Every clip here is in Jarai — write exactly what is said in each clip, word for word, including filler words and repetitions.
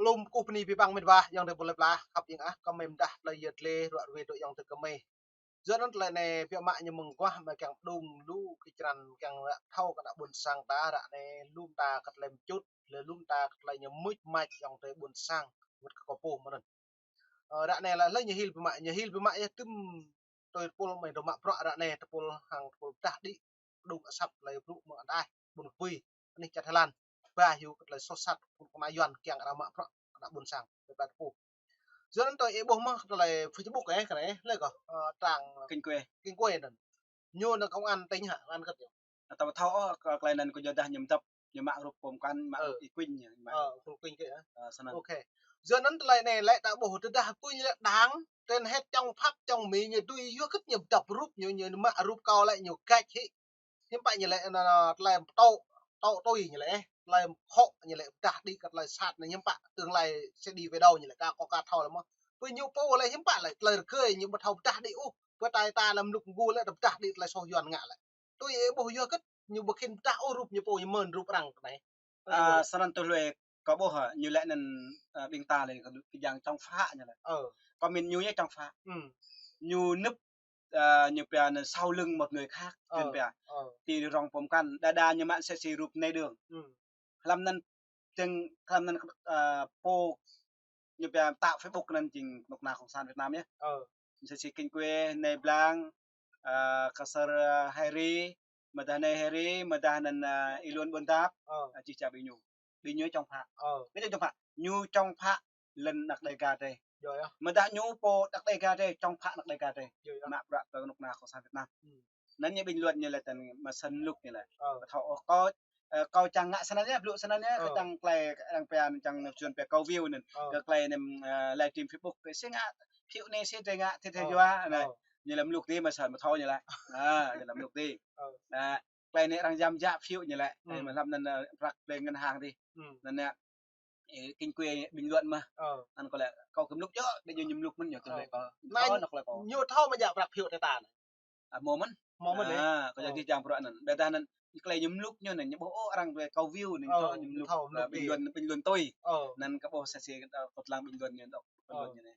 Tôm kơkuh bơni abih bang met wa, ayŏng adơi ƀôn lan pla, khăp hing ah, kơmơi mơdah tơlơi yơh dlê, ruă ruê dŏ ayŏng adơi kơmơi. Yua anŭn tơlơi anai biă mă ñu mơguah mă kiăng pơdŏng lu kơ črăn kiăng thâo kơ ană ƀôn sang ta ră anai lŏm ta kơ tơlơi mơčut, lŏm ta kơ tơlơi ñu mưč mač ayŏng adơi ƀôn sang, wơ̆t kơ kâo pô mơ̆n. Ơ, ră anai lĕ hlơi ñu hil biă mă, ñu hil biă mă yơh tơm tui tơpul mơi dŏ mă bruă ră anai tơpul hăng tơpul pơdah đĭ pơdŏng asăp tơlơi brŭ mơ̆ng ataih ƀôn kơpui anih čar Thái Lan. Ba hyu kơ tơlơi soh sat kơ ană Yuan kiăng arăng mă bruă kơ ană ƀôn sang kơ tơpul. Yua anŭn tui ih ƀuh mơ̆ tơlơi Facebook ơ, kơ anai, lĕ kơ, ơ, trang Kinh Quê. Kinh Quê anŭn. Ñu anŭn công an tỉnh hă, công an kơt ñu. Tơdah thâo ôh, kơ tơlơi anŭn kơ yua dah ñu mơdăp, ñu mă rup pô mơkăn, mă rup Y Quynh ñu, mă rup Y Quynh kơ, ơ. Ơ, snăn. Ok. Yua anŭn tơlơi anai lĕ ta ƀuh tơdah pô ñu lĕ đảng, trên hết chống Pháp, chống Mỹ ñu tui yua kơt ñu mơdăp rup ñu, ñu mă rup kâo lĕ ñu gač hĭ. Hiư̆m pă ñu lĕ, anŭn, anŭn, tơlơi tŏ, tŏ tui ñu lĕ, ơ, tơlơi khŏ ñu lĕ, pơdah đĭ kơ tơlơi sat anai hiư̆m pă, tương lai sẽ đi về đâu ñu lĕ, ka kâo ka thâo lĕ mơ̆. Pô ñu pô lĕ hiư̆m pă lĕ, tơlơi rơgơi ñu ƀu thâo pơdah đĭ ôh, pơ tai ta lăm lŭk mgu lĕ, pơdah đĭ tơlơi soh Yuan ngă lĕ. Tui ih ƀuh yua kơt, ñu ƀu khĭn pơdah ôh rup ñu pô ñu mơ̆n rup arăng kơ anai. Ơ, snăn tui hlue kâo ƀuh hă, ñu lĕ anŭn, ơ, ƀing ta lĕ kơ, kơ jang chống phá ñu lĕ. Ơ. Kâo mĭn ñu yơh chống phá. Ñu nŭp, ơ, ñu pia anŭn sau lưng một người khác, ơ, ñu pia. Ơ. Ti rŏng pô mơkăn, đa đa ñu mă mơsĕ si rup nai đường. Hlăm anŭn, tơ̆ng, hlăm anŭn, ơ, pô ñu pia tạo Facebook anŭn jing kơnuk kơna cộng sản Việt Nam yơh. Ơ. Mơsĕ si Kinh Quê, Nai Blang, ơ, Ksor, ơ, Heri, mơdah Nai Heri, mơdah anŭn, ơ, Y Luan Ƀôn Dap, ơ, ơ, čih ča ƀing ñu. Ƀing ñu chống phá. Ơ. Ƀing ñu chống phá. Ñu chống phá lŏn anăk Đêga drei. Yơh, yơh. Mơdah ñu pô anăk Đêga drei, chống phá anăk Đêga drei. Yơh, yơh. Mă bruă kơ kơnuk kơna cộng sản Việt Nam. Anŭn ñu bình luận ñu lĕ tơ̆ng mă săn mluk ñu lĕ. Ơ. Kơ thâo ôh kâo, ơ, kâo čang ngă snăn yơh, blŭ snăn yơh, kơ čang tơlơi arăng pia anŭn čang Yuan pia câu view anŭn. Ơ. Kơ tơlơi anŭn, ơ, livestream Facebook, kơ si ngă, phiếu anai si drei ngă, thê thê yua, anai. Ơ. Ñu lĕ mluk dih mă săn mă thâo ñu lĕ. Ơ, ñu lĕ mluk dih. Ơ. Anai, tơlơi anai arăng jăm jă phiếu ñu lĕ. Anai mă hlăm anŭn, ơ, prăk plei ngân hàng dih. Anŭn anai, ơ, Kinh Quê bình luận mơ̆. Ơ. Anŭn kâo lĕ, kâo kơ mluk yơh, ƀing ñu ñu mluk mơ̆n ñu tơlơi kâo. Anai, thâo anŭn kâo lĕ kâo. Ñu thâo mă jă prăk phiếu tơ ta anai. Ơ, mơ̆ mơ̆n. Mơ̆ mơ̆n lĕ. Ơ, kâo jă čih čang bruă anŭn. Ƀiădah anŭn, tơlơi ñu mluk ñu anŭn, ñu ƀuh ôh arăng tui câu view anŭn, ơ, ñu mluk, ñu mluk, ơ, bình luận, bình luận tui. Ơ. Anŭn kâo ƀuh mơsĕ si, ơ, kâo lăng bình luận ñu dŏ, bình luận ñu anai.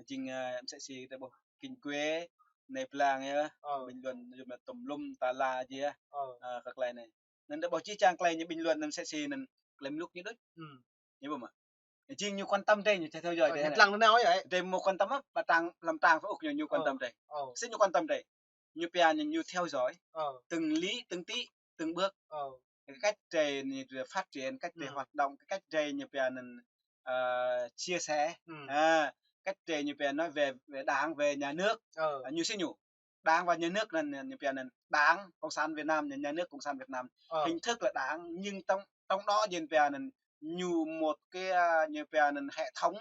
Jing, ơ, mơsĕ si ta ƀuh Kinh Quê, Nai Blang yơh, bình luận, yua mă tơm lŏm ta la jih yơh. Ơ. Ơ, kơ tơlơi anai. Anŭn ta ƀuh čih čang tơlơi ñu bình luận anŭn mơsĕ si anŭn tơlơi mluk ñu đôč. Ñu ƀuh mơ̆. Jing ñu quan tâm drei, ñu theo dõi drei. Ñu lăng nanao yơh. Drei mơ̆ quan tâm ôh, ƀă trang, hlăm trang Facebook ñu, ñu quan tâm drei. Ơ. Mơsĕ ñu quan tâm drei. Ñu pia ñu, ñu theo dõi. Ơ. Từng lý, từng tí, từng bước. Ơ. Cái cách drei ñu phát triển, cách drei hoạt động, cái cách drei ñu pia anŭn, ơ, chia sẻ. Ơ, cách drei ñu pia nói về, về Đảng, về nhà nước. Ơ. Ơ, ñu mơsĕ ñu. Đảng và nhà nước anŭn, ñu pia anŭn Đảng Cộng sản Việt Nam, nhà, nhà nước Cộng sản Việt Nam. Ơ. Hình thức là Đảng, nhưng trong, trong đó ñu pia anŭn ñu một cái, ơ, ñu pia anŭn hệ thống,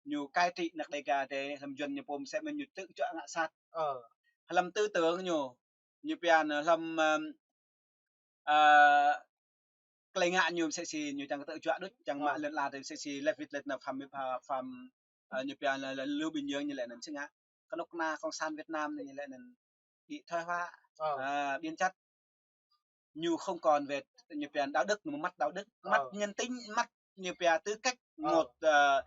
ñu cai trị anăk Đêga drei, hlăm Yuan ñu pô mơsĕ mơ̆n ñu tơjuă ngă sat. Ơ. Hlăm tư tưởng ñu, ñu pia anŭn hlăm, ơ, ơ, tơlơi ngă ñu mơsĕ si ñu čang tơjuă đôč, čang mă lŏn ala drei mơsĕ si lĕ wĭt lĕ anŭn pham, ơ, pham, ơ, ñu pia lĕ, lĕ lu bình luận ñu lĕ anŭn si ngă. Kơnuk kơna cộng sản Việt Nam anai ñu lĕ anŭn bị thoái hóa, ơ, ơ, biến chất. Ñu không còn về ñu pia đạo đức, nó mất đạo đức, mất nhân tính, mất ñu pia tư cách một, ơ,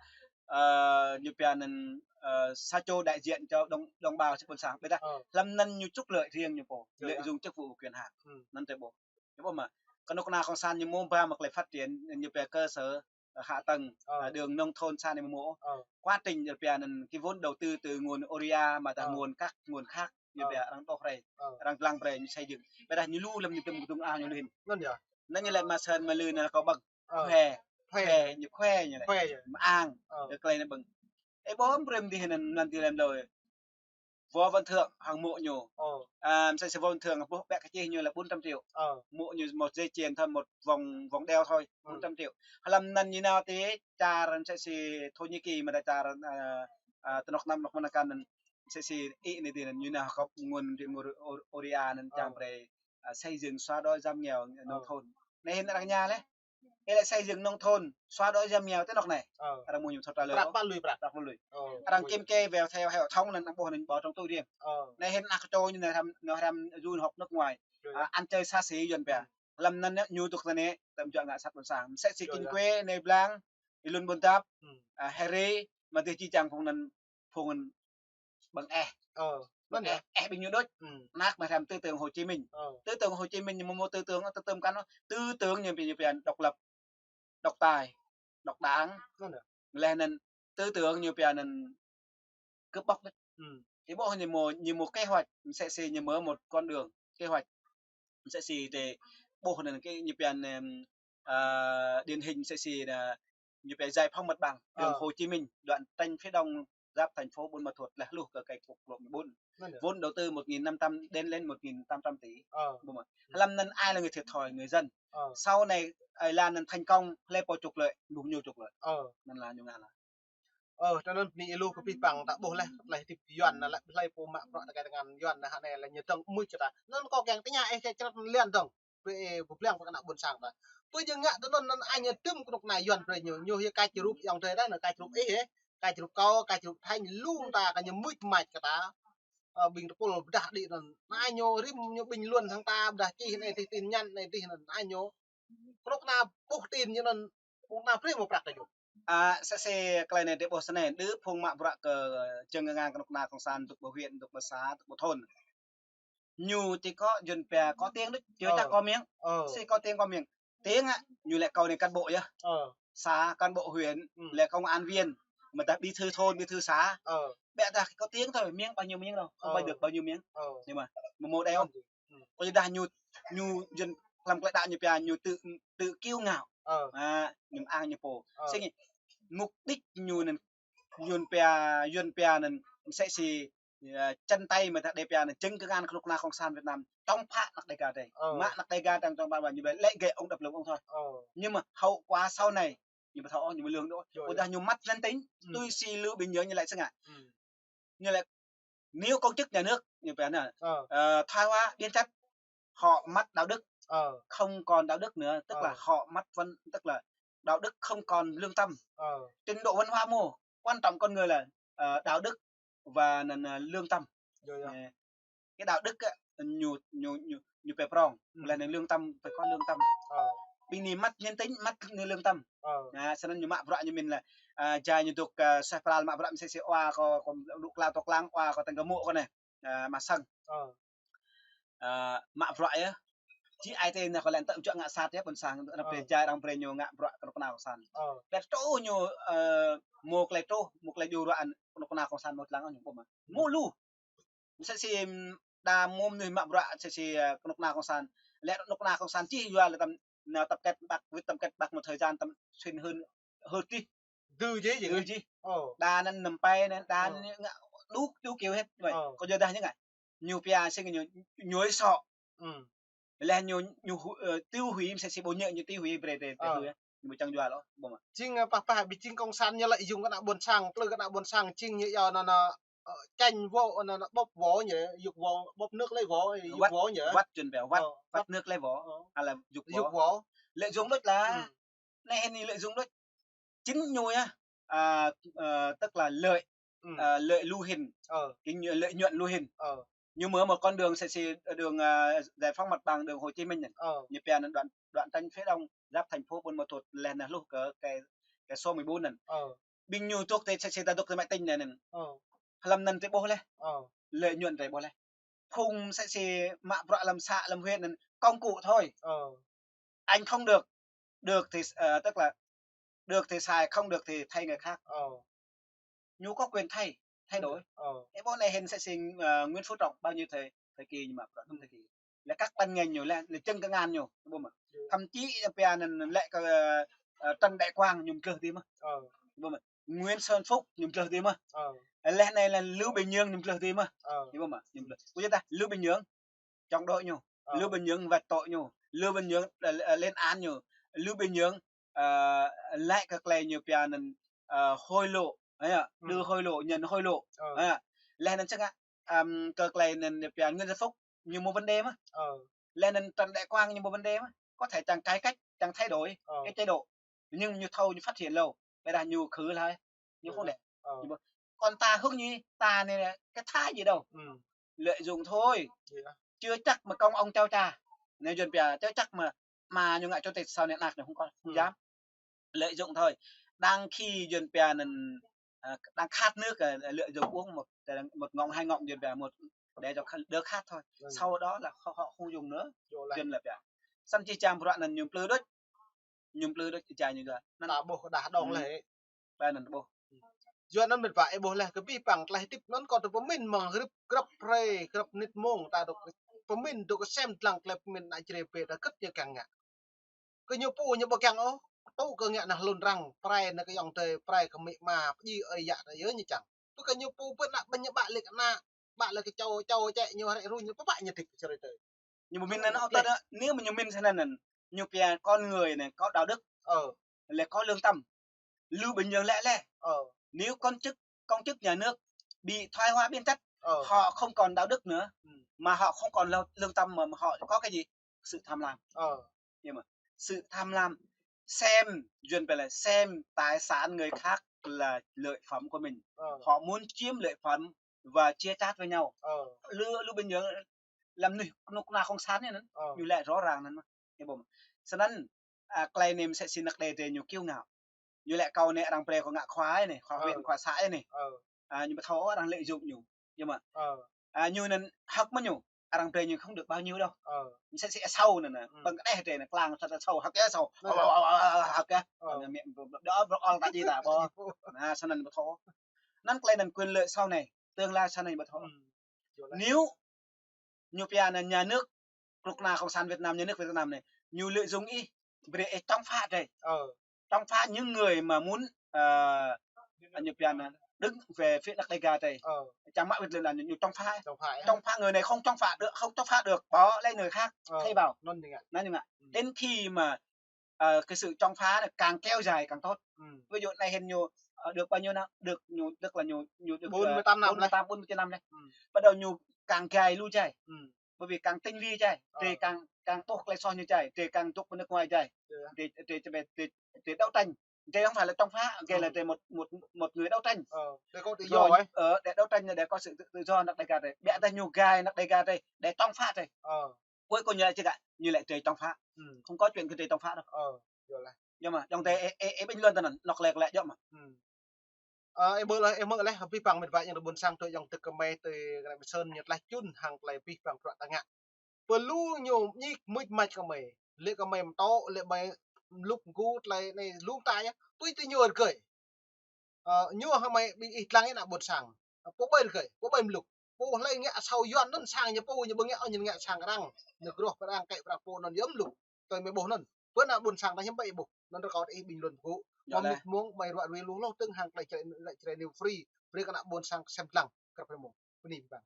ơ, ñu pia anŭn, ơ, sa čô đại diện cho đồng, đồng bào, cho ƀôn sang. Ƀiădah hlăm anŭn ñu trục lợi riêng ñu pô, lợi dụng chức vụ quyền hạn. Anŭn drei ƀuh. Ñu ƀuh mơ̆, kơnuk kơna cộng sản ñu mơ̆ ba mă tơlơi phát triển, ñu pia cơ sở, ơ, hạ tầng, ơ, đường nông thôn sa anai mơ̆ mơ̆. Ơ. Quá trình ñu pia anŭn cái vốn đầu tư từ nguồn Oria mơ̆ dah nguồn các, nguồn khác, ñu pia arăng đôč brơi, arăng lăng brơi, ñu xây dựng. Ƀiădah ñu lu lăm ñu tơm kơdŭng ah ñu lu hĭn. Anŭn yơh. Anŭn ñu lĕ mă săn mă lư anai kâo ƀơ̆ng. Ơ. Khoe. Khoe. Khoe, ñu khoe ñu lĕ. Khoe ñu. Mơ̆ng ang. Ơ. Kơ tơlơi anai ƀơ̆ng. Ơ, ƀuh brơi mơ̆ dih anŭn, anŭn dih lăm đôč. Võ Văn Thượng hăng mơ̆ ñu. Ơ. Ơ, mơsĕ si Võ Văn Thượng ƀuh ƀĕ kơ čih ñu lĕ bốn trăm triệu. Ơ. Mơ̆ ñu một dây chuyền thôi, một vòng, vòng đeo thôi, bốn trăm triệu. Hlăm anŭn ñu nao ti čar mơsĕ si Thổ Nhĩ Kỳ mơ̆ dah čar, ơ, ơ, tơnŏk năm nŏk mơnơ̆ng anŭn mơsĕ si ih anai ti anŭn ñu nao kơ nguồn ti nguồn Oria anŭn čang brơi, ơ, xây dựng xóa đói giảm nghèo nông thôn. Anai hĭn arăng ngă lĕ. Ih lĕ xây dựng nông thôn, xóa đói giảm nghèo tơ anŏ anai. Ơ. Arăng mơ̆ ñu thâo trả lời. Prăk ƀă lui prăk. Prăk ƀă lui. Ơ. Arăng kiểm kê về theo hệ thống anŭn arăng ƀuh anŭn bỏ trong túi riêng. Ơ. Anai hĭn anăk čô ñu anai hrăm, ñu hrăm du học nước ngoài. Ơ, ăn chơi xa xỉ Yuan pia. Hlăm anŭn ñu dŏ tơ anai, tơm juă ngă sat ƀôn sang. Mơsĕ si Kinh Quê, Nai Blang, Ih lŏn Ƀuôn Dap, hmm, ah, Hơri, mă tơl či čang phung anŭn, phung anŭn ƀơ̆ng eh. Ơ, ƀơ̆ng eh, eh ƀing ñu đôč. Hmm. Anăk mă hrăm tư tưởng Hồ Chí Minh. Ơ. Tư tưởng Hồ Chí Minh ñu mơ̆ mơ̆ tư tưởng, tư tưởng kăn, tư tưởng ñu pia, ñu pia độc lập, độc tài, độc đảng. Ơ. Leh anŭn tư tưởng ñu pia anŭn cướp bóc đôč. Hmm. Ih ƀuh ñu mơ̆, ñu mơ̆ kế hoạch, msĕ si ñu mơ̆ một con đường, kế hoạch. Msĕ si tơ ƀuh anŭn kơ ñu pia anŭn, em, à, điển hình msĕ si anŭn ñu pia giải phóng mặt bằng, đường, ờ, Hồ Chí Minh, đoạn tránh phía đông giáp thành phố Buôn Ma Thuột, leh hluh kơ kơ quốc lộ mười bốn. Vâng. Vốn đầu tư một nghìn năm trăm đến lên một nghìn tám trăm tỷ. Ờ. Ƀuh mơ̆. Hlăm anŭn ai là người thiệt thòi? Người dân. Ờ. Sau này, ơi, là anŭn thành công, hlơi pô trục lợi? Ƀuh ñu trục lợi. Ờ. Anŭn là ñu ngă lah. Ơ, tơ anŭn bơni ih lu kơ pih păng ta ƀuh leh, leh tip Yuan anŭn lĕ hlơi pô mă bruă tơkai tơngan Yuan anŭn hă anai lĕ ñu dơ̆ng mưč kơ ta. Anŭn kâo kiăng tơña ih kơ črăn lian dơ̆ng. Brơi ih pơblang kơ ană ƀôn sang ta. Pơ jing ngă tơ anŭn anŭn ai ñu tơm kơnuk kơna Yuan brơi ñu, ñu hyu kač rup ayŏng adơi ta, anŭn kač rup ih, ơ. Kač rup kâo, kač rup Thanh, lu ta kơ ñu mưč mač kơ ta. Ơ, ƀing tơpul pơdah đĭ anŭn. Anai ñu rĭm ñu bình luận hăng ta, pơdah čih anai tih tin nhắn anai tih anŭn. Anai ñu. Kơnuk kơna ƀuh tin ñu anŭn, kơnuk kơna brơi mơ̆ prăk kơ ñu. À, msĕ si tơlơi anai tơ ƀuh sơnai, đơ phung mă bruă kơ jơ̆ng kơngan kơnuk kơna cộng sản, dŏ ƀơi huyện, dŏ ƀơi xã, dŏ ƀơi thôn. Ñu či kơ Yuan pia có tiếng đôč, či, ờ, ta có miếng. Ờ. Msĕ si có tiếng có miếng. Tiếng á, ñu lĕ kâo anai cán bộ yơh. Ờ. Xã, cán bộ huyện, ừ, lĕ công an viên, mơ̆ ta bí thư thôn, bí thư xã. Ờ. Ƀĕ ta có tiếng thôi, miếng bao nhiêu miếng đâu, không vay được bao nhiêu miếng. Ờ. Nhưng mà, mơ̆ mơ̆ đeo. Vâng. Ừ. Kơ yua dah ñu, ñu Yuan hlăm tơlơi đaŏ ñu pia, ñu tự, tự kiêu ngạo. Ờ. À, ñu ang ñu pô. Ờ. Msĕ si mục đích ñu anŭn Yuan pia, Yuan pia anŭn msĕ si, à, chân tay mơ̆ ta đe pia anŭn jơ̆ng kơngan kơnuk kơna cộng sản Việt Nam chống phá anăk Đêga tơ. Ờ. Mă anăk Đêga tơ chống phá, và ñu ƀu lĕ gĕ ông đập lưng ông thôi. Ờ. Nhưng mà hậu quả sau này, ñu ƀu thâo, ñu ƀu lương đôč. Rồi. Ƀôdah ñu măt nhân tính, ừ, tui si Lưu Bình Nhưỡng ñu lĕ sơngă. Ừ. Ñu lĕ nếu công chức nhà nước, ñu pia anŭn, ờ, ờ, thoái hóa biến chất, họ mất đạo đức, ờ, không còn đạo đức nữa, tức là, ờ, họ mất văn, tức là đạo đức không còn lương tâm. Ờ. Trình độ văn hóa mô, quan trọng con người là, ờ, đạo đức và là, là lương tâm. Rồi, rồi. Ơ, cái đạo đức á, ñu, ñu, ñu, ñu pia prong, ừ, là lương tâm, phải có lương tâm. Ờ. Ƀing anai mất nhân tính, mất lương tâm. Ờ. À, sơnăn ñu mă bruă ñu min lĕ, à, jai ñu dŏ, à, suaih pral mă bruă msĕ si wa kơ, kơ dŏ klao tŏ klang wa kơ tơng kơ mŏ kơ anai. À, mă sang. Ờ. À, mă bruă yơh. Či ai tơ anai kơ lĕ tơ̆ juă ngă sat yơh ƀôn sang, arăng brơi jai, arăng brơi ñu ngă bruă kơnuk kơna cộng sản. Ơ. Pĕ truh ñu, ơ, mơ̆ tơlơi truh, mơ̆ tơlơi djru ruă anŭn kơnuk kơna cộng sản mơ̆ lăng ñu ƀuh mơ̆. Mơ̆ lu. Msĕ si, ưm, đa mơ̆ mơnuih mă bruă msĕ si, ơ, kơnuk kơna cộng sản. Lĕ kơnuk kơna cộng sản či yua lĕ tăm, nao tăm kĕt ƀăk, wĭt tăm kĕt ƀăk một thời gian tăm sĭn hơn, hơn tih. Dư jih, dư jih. Ơ. Đa anŭn năm pay anŭn, đa anŭn ngă đŭk, đŭk kiu hĕt. Ơ. Kơ yua dah ñu ngă. Ñu pia sĭn ñu, ñu ih sŏ. Ừ. Lĕ ñu, ñu hu-, ơ, tiêu hủy, msĕ si bô nhơ ñu tiêu hủy brơi tơ, tơ, ơ, hư, ơ. Ñu ƀu čang juă ôh, ƀuh mơ̆. Jing, ơ, pah pah ƀing jing cộng sản ñu lĕ yŭng kơ ană ƀôn sang, tơlơi kơ ană ƀôn sang jing ñu yua anŭn, anŭn, ơ, chanh vô, anŭn, anŭn, ƀŏp vô ñu, yŭk vô, ƀŏp nước lấy vô, yŭk vô ñu. Vắt Yuan pia, vắt, ơ, vắt nước lấy vô, ơ, hay là yŭk vô. Yŭk vô. Lợi dụng đôč lah. Ừ. Anai hĭ lợi dụng đôč. Chính ñu yơh, à, ờ, tức là lợi, ừ, ờ, lợi lu hĭn. Ờ. Chính ñu lợi nhuận lu hĭn. Ờ. Ñu mơ̆ một con đường msĕ si đường, à, giải phóng mặt bằng, đường Hồ Chí Minh anŭn. Ờ. Ñu pia anŭn đoạn, đoạn tránh phía đông giáp thành phố Buôn Ma Thuột, leh anŭn hluh kơ kơ, kơ số mười bốn anŭn. Ờ. Ƀing ñu dŏ tơ msĕ si ta dŏ tơ mă tĭng anai anŭn. Ờ. Hlăm anŭn tơ ƀuh leh. Ờ. Lợi nhuận tơ ƀuh leh. Phung msĕ si mă bruă hlăm xã, hlăm huyện anŭn công cụ thôi. Ờ. Anh không được, được thì, ờ, tức là được thì xài, không được thì thay người khác. Ờ. Ñu có quyền thay, thay đổi. Ờ. Ơ, ƀuh anai hĭn msĕ si, ờ, Nguyễn Phú Trọng bao nhiêu thời, thời kỳ ñu mă bruă, năm thời kỳ. Lĕ các ban ngành ñu lĕ, lĕ jơ̆ng kơngan ñu, ƀuh mơ̆. Thậm chí pia anŭn lĕ kơ, ờ, Trần Đại Quang ñu mơdlơi tih mơ̆. Ờ. Ƀuh mơ̆. Nguyễn Xuân Phúc ñu mơdlơi tih mơ̆. Ờ. Leh anai lĕ Lưu Bình Nhưỡng ñu mơdlơi tih mơ̆. Ờ. Ƀuh mơ̆, ñu mơdlơi. Ƀuh yơh ta, Lưu Bình Dưng chống đối ñu. Ờ. Lưu Bình Dưỡng vạch tội ñu. Lưu Bình Dưỡng, ờ, ờ, lên án ñu. Lưu Bình Dưỡng, ờ, lĕ kơ tơlơi ñu pia anŭn, ờ, hối lộ, ơ, đưa hối lộ, nhận hối lộ. Ờ. Ơ. Leh anŭn sơngă, ưm, kơ tơlơi anŭn ñu pia Nguyễn Xuân Phúc ñu mơ̆ vấn đề mơ̆. Ờ. Leh anŭn Trần Đại Quang ñu mơ̆ vấn đề mơ̆. Có thể chàng cải cách, chàng thay đổi, ờ, cái chế độ. Nhưng ñu thâo, ñu phát hiện lâu. Ƀôdah ñu khử lại. Ñu không để. Ờ. Ñu ƀuh. Còn ta hướng như ta anai, cái thá gì đâu. Ừ. Lợi dụng thôi. Chưa chắc mà công ông cháu cha. Anai Yuan pia, chưa chắc mà, mà ñu ngă chủ tịch sau anai anăk ñu không có, không dám. Lợi dụng thôi. đang khi Yuan pia anŭn, à, đang khát nước, à, lợi dụng uống một, một ngụm hai ngụm Yuan pia một để cho đỡ khát thôi. Sau đó là họ, họ không dùng nữa. Yuan là pia. Săn či čang bruă anŭn ñu plư đôč. Ñu plư đôč či čang ñu gah. Anŭn ta ƀuh đah đong leh. Ba anŭn ƀuh. Yuan anŭn mĕt wa ih ƀuh leh kơ abih bang tlaih tip anŭn kâo tơpơmĭn mơ̆ng grăp, grăp hrơi, grăp mơnit mông ta dŏ pơmĭn dŏ kơsem dlăng tơlơi pơmĭn ană Jrai bĕ ta kơ̆t ñu kiăng ngă. Kơ ñu pô ñu ƀu kiăng ôh, tŭ kơ ngă ană hlŭn arăng, prai ană kơ ayŏng adơi, prai kơ amĭ ama, pơdjai ơi yă ta yơh ñu čang. Pơ kơ ñu pô pơ ană ƀing ñu ƀă lĕ kơ ană, ƀă lĕ kơ čô, čô čĕ ñu hrĕ ru ñu pơpă ñu tip kơ Jrai tơi. Ñu pơmĭn anŭn ôh tơ anŭn, nếu mà ñu mĭn sa anŭn, ñu pia con người này có đạo đức, lĕ có lương tâm. Lu ƀing ñu lĕ lĕ. Nếu con chức, công chức nhà nước bị thoái hóa biến chất, họ không còn đạo đức nữa, mà họ không còn lương, lương tâm mà họ có cái gì? Sự tham lam. Nhưng mà sự tham lam, xem, Yuan pia là xem tài sản người khác là lợi phẩm của mình. Họ muốn chiếm lợi phẩm và chia chác với nhau. Lu, lu ƀing ñu lăm nuih kơnuk kơna cộng sản anŭn, ñu lĕ rõ ràng anŭn mơ̆n. Ñu ƀuh mơ̆n. Sa anŭn, à, tơlơi anai mơ̆n mơsĕ si ană Đêga drơi ñu kiêu ngạo. Ñu lĕ kâo anai arăng brơi kâo ngă khua anai, khua huyện, khua xã anai. À, ñu ƀu thâo arăng lợi dụng ñu. Yơh mơ̆n. À, ñu anŭn hơ̆k mơ̆n ñu, arăng brơi ñu không được bao nhiêu đâu. Mơsĕ si asâo anŭn, pơ̆ng kơđeh drơi anŭn, klang sa asâo, hơ̆k yơh asâo. Hơ̆k yơh. Đơ ƀrŏ ôl ta ji ta ƀuh. Anŭn sa anŭn ƀu thâo. Anŭn tơlơi anŭn quyền lợi sau này, tương lai sau này ƀu thâo. Nếu ñu pia anŭn nhà nước, kơnuk kơna cộng sản Việt Nam, nhà nước Việt Nam anai, ñu lợi dụng ih, brơi ih chống phá drơi. Chống phá những người mà muốn, à, ñu pia anŭn, đứng về phía ană Đêga drơi. Čang mă wơ̆t lĕ anŭn ñu chống phá. Chống phá người này không chống phá được, không chống phá được, bỏ lấy người khác thay vào. Anŭn ñu ngă. Đến khi mà, ờ, cái sự chống phá này càng kéo dài càng tốt. Ví dụ anai hĭn ñu, ờ, được bao nhiêu năm, được ñu, tức là ñu, ñu được, bốn mươi tám năm, bốn mươi tám, bốn mươi chín năm anai. Bắt đầu ñu càng gay lui djai. Bởi vì càng tinh vi djai, drơi càng, càng ƀuh tơlơi soh ñu djai, drơi càng dŏ pơ nước ngoài djai. Drơi, drơi, drơi, drơi đấu tranh. Drơi không phải là chống phá, drơi là drơi một, một, một người đấu tranh. Để có tự do, ờ, để đấu tranh là để có sự tự, tự do ană Đêga drơi. Biă tơdah ñu gay ană Đêga drơi, để chống phá drơi. Cuối cùng ñu lĕ či gah, ñu lĕ drơi chống phá. Không có chuyện kơ drơi chống phá đâu. Yơh mơ̆n, ayŏng adơi, ê, ê, ê, bình luận tơ anŭn, anŏ lĕ, lĕ yơh mơ̆n. Ơ, ih ƀuh leh, ih mơ̆ leh, abih bang mĕt wa ayŏng adơi ƀôn sang tui ayŏng tơk kơmơi tui gơnam Sơn ñu tlaih čun hăng tơlơi abih bang bruă ta ngă. Pơ lu ñu ñik mŭt mač kơmơi. Lĕ kơmơi mơtô, lĕ kơmơi mlŭk mgu tơlơi anai lu ta yơh. Tui tơ ñu rơgơi. Ơ, ñu hăng mơi ƀing ih lăng ih ană ƀôn sang. Pô ƀai rơgơi, pô ƀai mlŭk. Pô hlơi ngă asâo Yuan anŭn sang ñu pô ñu ƀu ngă ôh, ñu ngă sang arăng. Ñu groh pơ arăng kĕ pơ arăng pô anŭn yơh mlŭk. Tui mơi ƀuh anŭn. Pơ ană ƀôn sang ta hiư̆m pă ih ƀuh. Anŭn rơkâo ih bình luận pơgŭ. Mơ̆ng mĭt mông mơi ruă ruai lu hloh tơ̆ng hăng tơlơi Jrai, Jrai News Free. Brơi kơ ană ƀôn sang kơsem lăng. Krăp hrơi mông. Bơni abih bang.